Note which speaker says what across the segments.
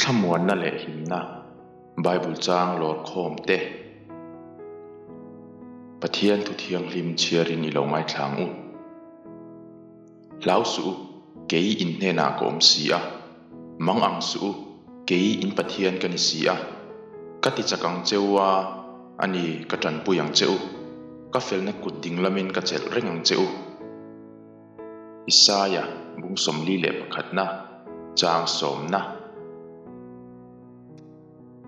Speaker 1: Thlamuanna leh hlimna Bible chang lawr khawm te. Pathian thu thianghlim chhiarin i lo ngaithla ang u. Hlau suh u, kei in hnenah ka awm si a. Mang ang suh u, kei in Pathian ka ni si a. Ka ti chak ang che u a, a ni, ka tanpui ang che u. Ka felna kut ding lamin ka chelh reng ang che u. Isaia bung 41na, chang sawmna.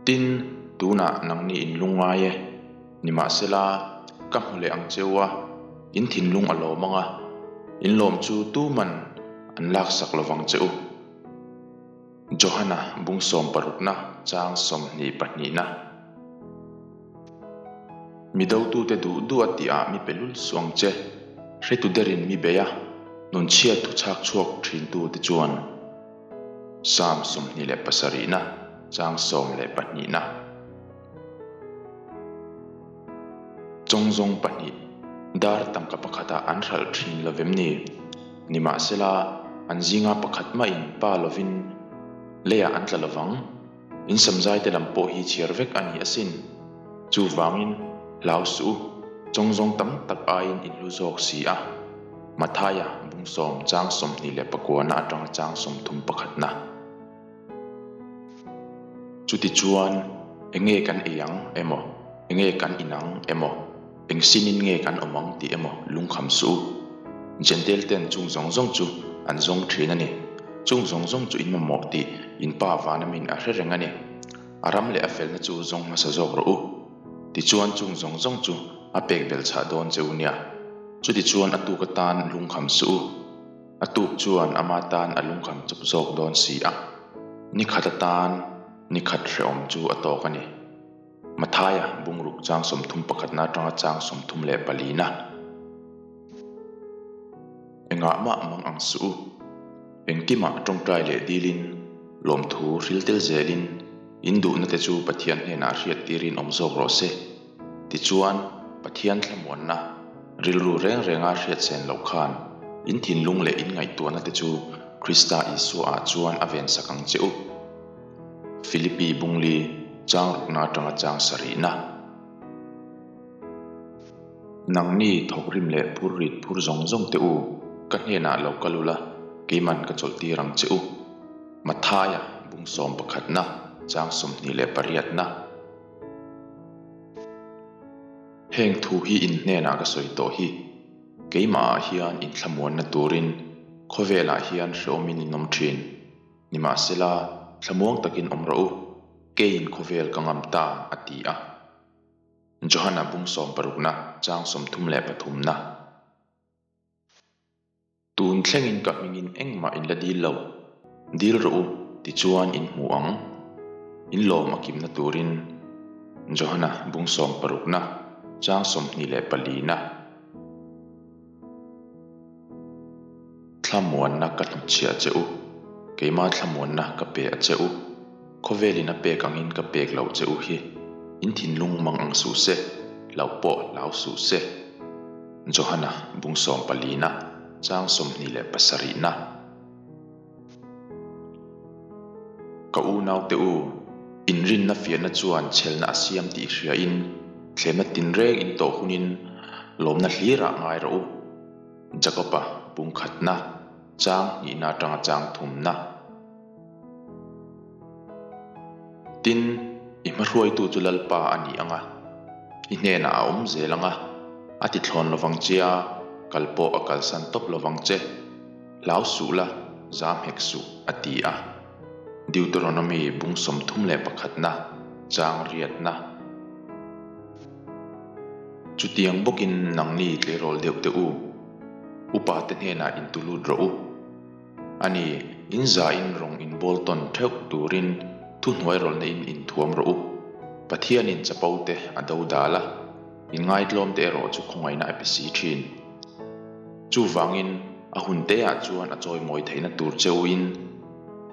Speaker 1: Tin, tunah nangni in lungngai e. Nimahsela, ka hmu leh ang che u a, in thinlung a lawm ang a, in lawm chu tuman an laksak lovang che u. Johana bung sawmparukna, chang 22na. Mi dotute duh duh a tihah mi pe lul suh ang che. Hretu derin mi bei a, nunchhiat thu chhak chhuak thintute chuan Psalm 27na, chang 12na. Chawngzawng pahnih, dar tangka pakhatah an hralh thin lo vem ni? Nimahsela, an zinga pakhat mahin pa lovin leiah an tla lovang. In samzaite lam pawh hi chhiar vek a ni asin. Chuvangin, hlau suh u, chawngzawng tam tak aiin in hlu zawk si a. Mathaia, bung sawm, chang 29 na atanga chang 31 na. Chutichuan, enge kan ei ang emaw, enge kan in ang emaw, eng sinin nge kan awm ang tih emaw lungkham suh u. Jentail ten chung zawng zawng chu an zawng thin a ni. Chung zawng zawng chu in mamawh tih in Pa vana min a hre reng a ni. A ram leh a felna chu zawng hmasa zawk rawh u. Tichuan chung zawng zawng chu a pek belh chhah dawn che u nia. Chutichuan a tuk atan lungkham suh u. A tuk chuan ama tan a lungkham chawp zawk dawn si a. Ni khat atan ni khat hrehawm chu a tawk a ni. Mathaia bungruk chang 31 na atanga chang 34 na. Engah mah mang ang suh u. Engkimah tawngtai leh dilin, lawmthu hril tel zelin, in duhna te chu Pathian hnenah hriat tirin awm zawk rawh se. Tichuan, Pathian thlamuanna, rilru reng renga hriat sen loh khan, in thinlung leh in ngaihtuahna te chu Krista Isua ah chuan a vensak ang che u. Philippi bungli chang rukna atanga chang sarihna. Nangni thawkrim leh phur rit phur zawng zawng te u, ka hnenah lo kal ula, keiman ka chawlhtir ang che u. Mathaia bung sawmpakhatna, chang 28na. Heng thu hi in hnenah ka sawi tawh hi, keimahah hian inthlamuanna turin khawvelah hian hrehawmin in awm thin. Nimahsela, thlamuang takin awm rawh u, keiin khawvel ka ngam ta, a ti a. Johana bung sawmparukna, chang 33na. Tun thlengin ka hmingin engmah in la dil lo. Dil rawh u, tichuan in hmu ang. In lawm a kimna turin. Johana bung sawmparukna, chang 24 na. Thlamuanna ka hnutchhiah che u, keimah thlamuanna ka pe a che u. Khawvelin a pek angin ka pek loh che u hi, in thinlung mang ang suh se, hlauh pawh hlau suh se. Johana bung sawmpalina, chang 27 na. Ka unaute u, inrinna fiahna chuan chhelna a siam tih hriain, thlemna tinreng in tawh hunin lawmna hlirah ngai rawh u. Jakoba bung khatna, chang hnihna atanga chang thumna. Tin, i hmahruaitu chu Lalpa a ni ang a, i hnenah a awm zel ang a, a ti thlawn lovang che a, kal pawh a kalsan tawp lovang che. Hlau suh la, zam hek suh, a ti a. Deuteronomy bung 31 na, chang riatna. Chutiang bawkin nangni tleirawl deuh teh u, upate hnenah intulut rawh u. A ni, in zain rawng in bawl tawn theuh turin thuhnuairawlna in inthuam rawh u. Pathianin chapo te a do dal a, in ngaitlawm te erawh chu khawngaihna a pe si thin. Chuvangin a hun te ah chuan a chawimawi theihna tur che uin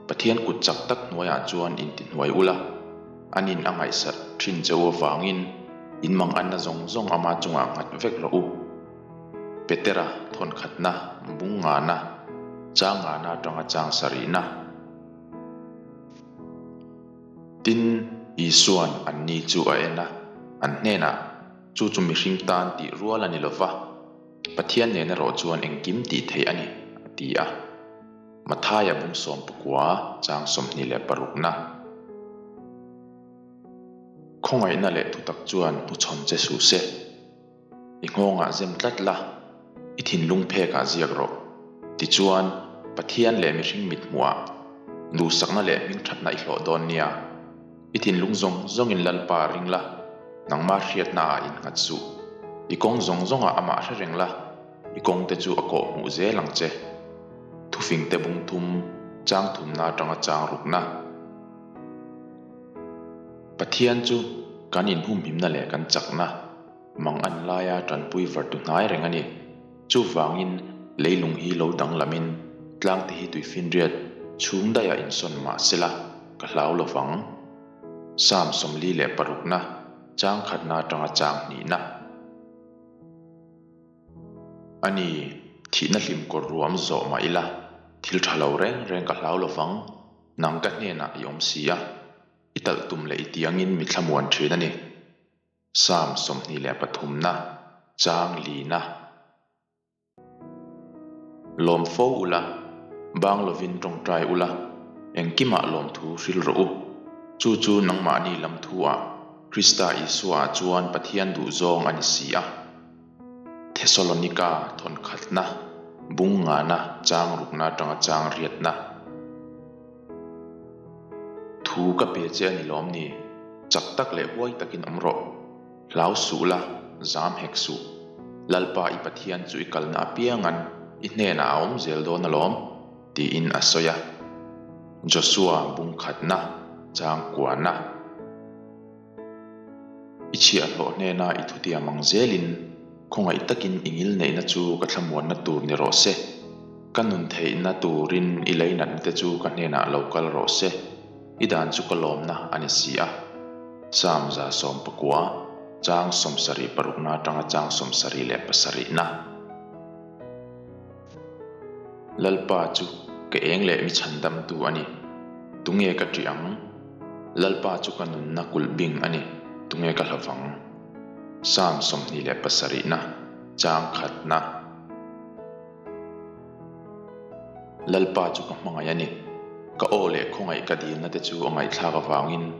Speaker 1: Pathian kut chak tak hnuaiah chuan intihnuai ula, anin a ngaihsat thin che u avangin in manganna zawng zawng ama chungah nghat vek rawh u. Petera thawnkhatna, bung ngana, chang ngana atanga chang sarihna. Tin, Isua'n anni chu a en a, an hnenah, Chu chu mihring tan tih rual a ni lo va, Pathian nen erawh chuan engkim tih theih a ni, a ti a. Mathaia bung sawmpakua chang 26 na. Khawngaihna leh thutak chuan hnuchhawn che suh se. I nghawngah zem tlat la, i thinlung phekah ziak rawh. Tichuan, Pathian leh mihring mithmuhah duhsakna leh hmingthatna i hlawh dawn nia. I thinlung zawng zawngin Lalpa ring la, nangmah hriatnaah innghat suh. I kawng zawng zawngah amah hre reng la, i kawngte chu a kawh hmuh zel ang che. Thufingte bung thum, chang thumna atanga chang rukna. Pathian chu kan inhumhimna leh kan chakna. Mang an laia tanpui vartu hnai reng a ni. Chuvangin leilung hi lo danglamin tlangte hi tuifinriat chhung daihah insawn mah sela ka hlau lo vang. Psalm 46 na, chang khatna atanga chang hnihna. A ni, thihna hlim kawr ruam zawh mah ila thil tha lo reng reng ka hlau lo vang, nang ka hnenah i awm si a, i talh tum leh i tiangin mi thlamuan thin a ni. Psalm 23 na, chang lina. Lawm fo ula, bang lovin tawngtai ula, engkimah lawmthu hril rawh u. Chu chu nangmahni lam thu-ah Krista Isua-ah chuan Pathian duhzawng a ni si a. Thesalonika thawnkhatna, bung ngana, chang rukna atanga chang riatna. Thu ka pe che a ni lawm ni? Chak tak leh huai takin awm rawh. Hlau suh la, zam hek suh. Lalpa i Pathian chu i kalna apiangan i hnenah a awm zel dawn alawm, tiin a sawi a. Josua bung khatna, chang kuana. I chhiahhlawh hnena i thutiam ang zelin khawngaih takin i ngilneihna chu ka thlamuanna tur ni rawh se. Ka nun theihna turin i leinatna te chu ka hnenah lo kal rawh se. I dan chu ka lawmna a ni si a. Psalm 119, chang 76 na atanga chang 77 na. Lalpa chu ka eng leh mi chhandamtu a ni, tunge ka ṭih ang? Lalpa chu ka nunna kulh bing a ni, tunge ka hlavang? Psalm 27 na, chang khatna. Lalpa chu ka hmangaih a ni, ka aw leh khawngaih ka dilna te chu a ngaihthlak avangin,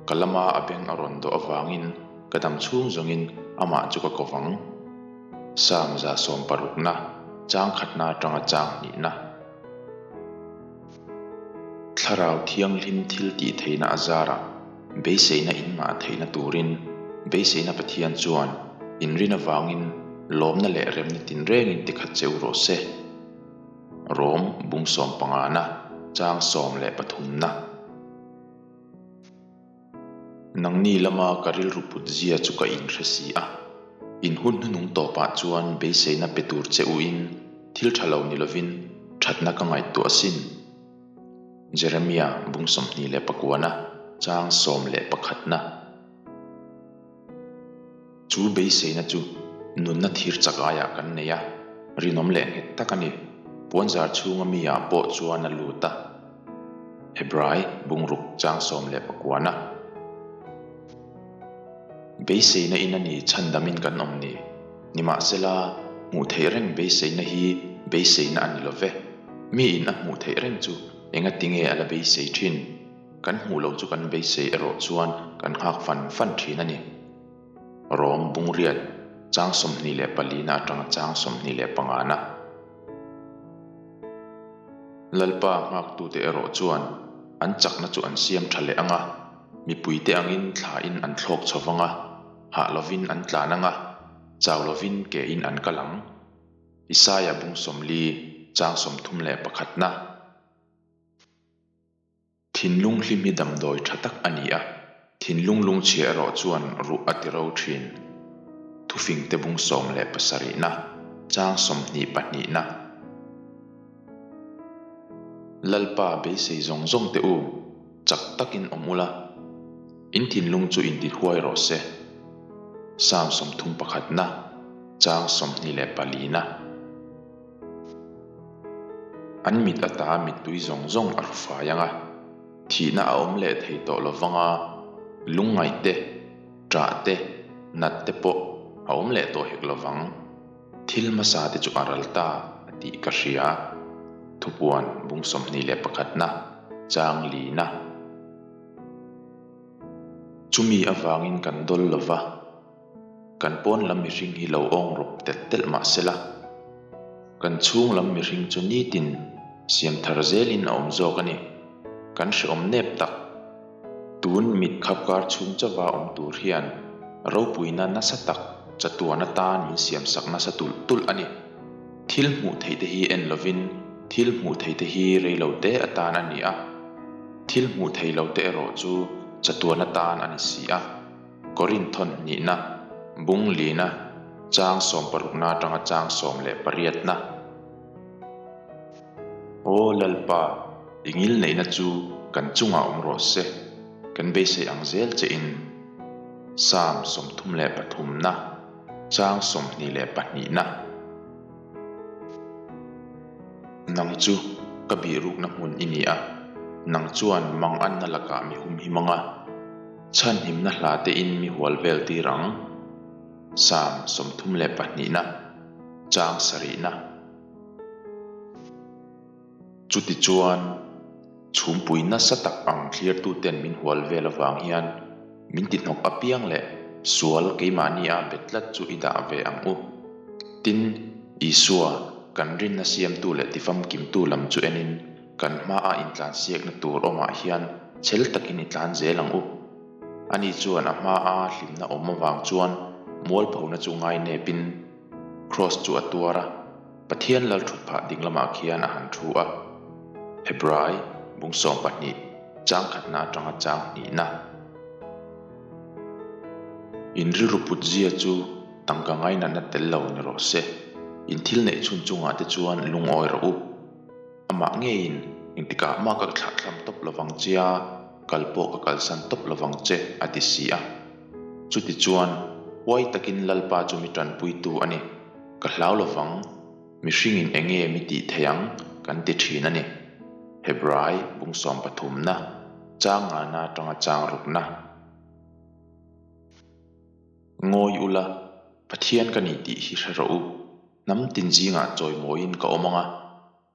Speaker 1: ka lama a beng a rawn dawh avangin ka dam chhung zawngin amah chu ka kovang. Psalm 160 na, chang khatna atanga chang hnihna. Thlarau Thianghlim thil tih theihna a zarah beiseina in ngah theihna turin beiseina Pathian chuan inrin avangin lawmna leh remna tinrengin tikhat che u rawh se. Rom bung sawmpangana, chang 13 na. Nangni lama ka rilru put zia chu ka inhre si a, in hun hnunung tawpah chuan beiseina pe tur che uin thil tha lo ni lovin thatna ka ngaihtuah asin. Jeremia bung 29 na, chang 11 na. Chu beiseina chu nunna thir chak aiah kan nei a, rinawm leh nghet tak a ni. Puanzar chhunga mi ah pawh chuan a lut a. Hebrai bungruk chang 19 na. Beiseina in a ni chhandamin kan awm ni. Nimahsela, hmuh theih reng beiseina hi beiseina a ni lo ve. Mi in a hmuh theih reng chu engatinge a la beisei thin? Kan hmuh loh chu kan beisei erawh chuan kan nghak fan fan thin a ni. Rom bungriat chang 24 na atanga chang 25 na. Lalpa nghaktute erawh chuan an chakna chu an siam tha leh ang a, mipuite angin thlain an thlawk chho vang a, hah lovin an tlan ang a, chau lovin kein an kal ang. Isaia bung 40 chang 31 na. Thinlung hlim hi damdawi tha tak a ni a, thinlung lungchhia erawh chuan ruh a ti ro thin. Thufingte bung 17 na, chang 22 na. Lalpa beisei zawng zawng te u, chak takin awm ula, in thinlung chu intihuai rawh se. Psalm 31 na, chang 24 na. An mit ata mittui zawng zawng a hru fai ang a. Thihna a awm leh thei tawh lo vang a, lungngaih te, ṭah te, nat te pawh a awm leh tawh hek lo vang. Thil hmasa te chu a ral ta a tih ka hria. Thupuan bung 21 na, chang lina. Chumi avangin kan dawl lo va. Kan pawn lam mihring hi lo awng rawp telh telh mah sela, kan chhung lam mihring chu nitin siam thar zelin a awm zawk a ni. Kan hreawm nep tak. Tun mit khap kar chhung chauva awm tur hian ropuina nasa tak chatuan atan min siam sak nasa tulh tulh a ni. Thil hmuh theih te hi en lovin thil hmuh theih te hi rei lo te atan a ni a, thil hmuh theih lo te erawh chu chatuan atan a ni si a. Korinthon hnihna, bung lina, chang sawmparukna atanga chang 18na. Aw Lalpa, i ngilneihna chu kan chungah awm rawh se, kan beisei ang zel che in. Psalm 33na, chang 22na. Nang chu ka bihrukna hmun i ni a, nang chuan manganna lakah mi humhim ang a. Chhanhimna hla te in mi hual vel tir ang. Psalm 32 na, chang sarihna. Chutichuan, chhumpui nasa tak ang thlirtuten min hual vel avang hian min ti hnawk apiang leh sual keimahni a bet tlat chu i dah ve ang u. Tin, Isua, kan rinna siamtu leh tifamkimtu lam chu enin, Kan hmaa intlansiakna tur awmah hian chhel takin i tlan zel ang u. Ani chuan a hmaa hlimna awm avang chuan mualphona chu ngai nepin Kraws chu a tuar a, Pathian lal thut phah ding lamah khian a han thu a. Hebrai bung 12, chang khatna atanga chang hnihna. In rilru put zia chu tangka ngainatna tel lo ni rawh se. In thil neih chhun chungah te chuan lungawi rawh u. Amah ngeiin engtikah mah ka thlahthlam tawp lovang che a, kal pawh ka kalsan tawp lovang che, a ti si a. Chutichuan, huai takin Lalpa chu mi tanpuitu a ni. Ka hlau lovang, mihringin eng nge mi tih thei ang, kan ti thin a ni. Hebrai bung sawmpathumna, chang ngana atanga chang rukna. Ngawi ula, Pathian ka ni tih hi hre rawh u. Hnam tin zingah chawimawiin ka awm ang a,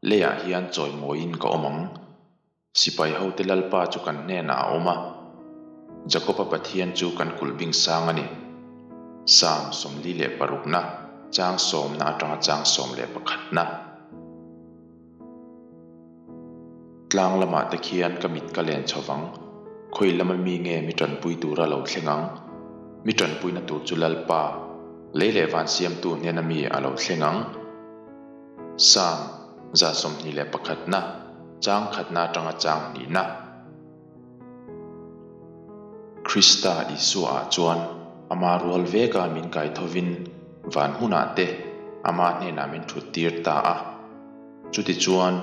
Speaker 1: leiah hian chawimawiin ka awm ang. Sipai hote Lalpa chu kan hnenah a awm a, Jakoba Pathian chu kan kulh bing sang a ni. Psalm 46 na, chang sawmna atanga chang 11 na. Tlang lamah te khian ka mit ka len chho vang. Khawi lama mi nge mi tanpui tura lo thleng ang? Mi tanpuina tur chu Lalpa, lei leh van siamtu hnena mi a lo thleng ang. Psalm 21 na, chang khatna atanga chang hnihna. Krista Isua-ah chuan ama rual veka min kai thovin van hmunah te ama hnenah min thut tir ta a. Chutichuan,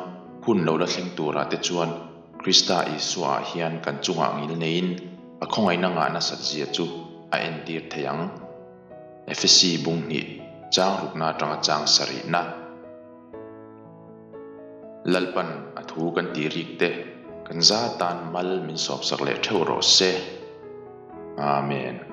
Speaker 1: hun lo la thleng turah te chuan Krista Isua-ah hian kan chungah ngil neiin a khawngaihna ngah nasat zia chu a entir thei ang. Efesi bung hnih chang rukna atanga chang sarihna. Lalpan a thu kan tih rik te kan za tan mal min sawpsak leh theuh rawh se. Amen.